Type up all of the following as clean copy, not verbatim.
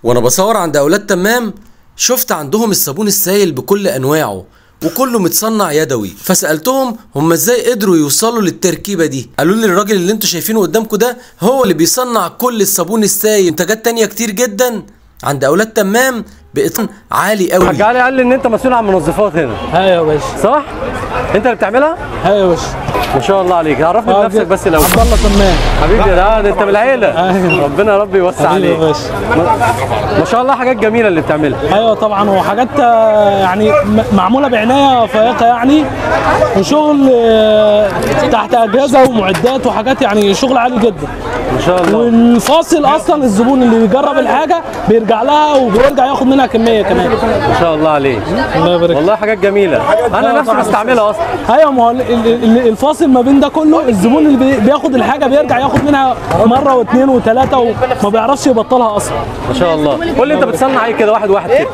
وانا بصور عند اولاد تمام شفت عندهم الصابون السائل بكل انواعه وكله متصنع يدوي، فسالتهم هم ازاي قدروا يوصلوا للتركيبه دي. قالوا لي الراجل اللي انتوا شايفينه قدامكم ده هو اللي بيصنع كل الصابون السائل، منتجات تانية كتير جدا عند اولاد تمام بإتقان عالي قوي. الحاج علي قال لي ان انت مسؤول عن منظفات هنا. ايوه يا باشا. صح؟ انت اللي بتعملها؟ ايوه يا باشا. ما شاء الله عليك، عرفني بنفسك بس الاول. عبد الله تمام. حبيبي ده انت من العيلة. أيوة. ربنا يا رب يوسع عليك. ما شاء الله حاجات جميلة اللي بتعملها. ايوه طبعا، وحاجات يعني معمولة بعناية فائقة يعني، وشغل تحت اجهزة ومعدات وحاجات، يعني شغل عالي جدا. ما شاء الله. والفاصل اصلا الزبون اللي بيجرب الحاجة بيرجع لها وبيرجع ياخد منها كمية كمان. ما شاء الله عليك. الله يبارك. والله حاجات جميلة، انا نفسي بستعملها اصلا. ايوه، ما هو الفاصل ما بين ده كله الزبون اللي بياخد الحاجة بيرجع ياخد منها مرة واثنين وثلاثة وما بيعرفش يبطلها اصلا. ما شاء الله. قول لي انت بتصنع ايه كده واحد واحد كده؟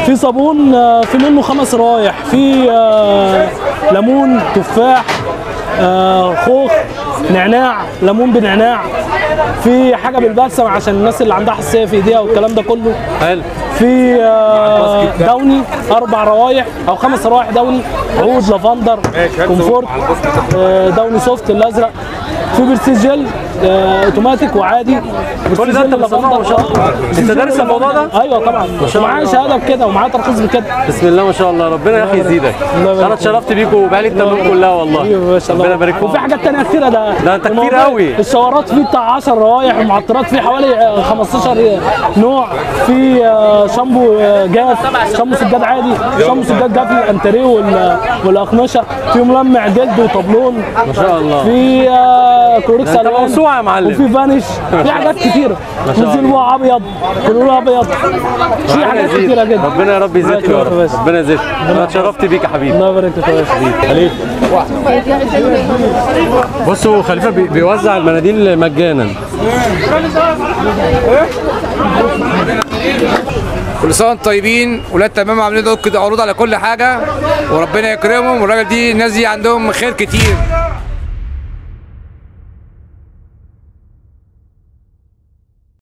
في صابون في منه 5 روايح، في ليمون، تفاح، خوخ، نعناع، ليمون بنعناع، في حاجة بالبلسم عشان الناس اللي عندها حساسية في ايديها والكلام ده كله. حلو. في داوني 4 روايح او 5 روايح داوني، عود، لافندر، كومفورت، داوني سوفت الازرق، في برستيج جل اوتوماتيك وعادي. كل ده انت بتصنعه ما شاء الله. انت دارس الموضوع ده؟ ايوه طبعا، ومعايا شهادة بكده ومعايا ترخيص بكده. بسم الله ما شاء الله، ربنا يا اخي يزيدك. انا اتشرفت بيكم وبعيلة تمام كلها والله. ربنا يبارك فيك. وفي حاجات ثانية كتيرة. ده انت كتير قوي. الشاورات فيه بتاع 10 روايح، المعطرات فيه حوالي 15 نوع، في شامبو جاف، شامبو سجاد عادي، شامبو سجاد جاف الانتريه والاقمشه، في ملمع جلد وطابلون ما شاء الله، في كلوريكس الوان، موسوعة يا معلم، وفي فانيش، في حاجات كتيرة، نزيل ابيض، كلور ابيض، في حاجات كتيرة جدا. ربنا يا رب يزيدك يا رب، ربنا يزيدك. انا اتشرفت بيك يا حبيبي. الله يبارك فيك يا حبيبي. بصوا خليفة بيوزع المناديل مجانا. كل سنة وانتم طيبين، ولاد تمام عاملين عروض على كل حاجة وربنا يكرمهم، والراجل دي الناس دي عندهم خير كتير.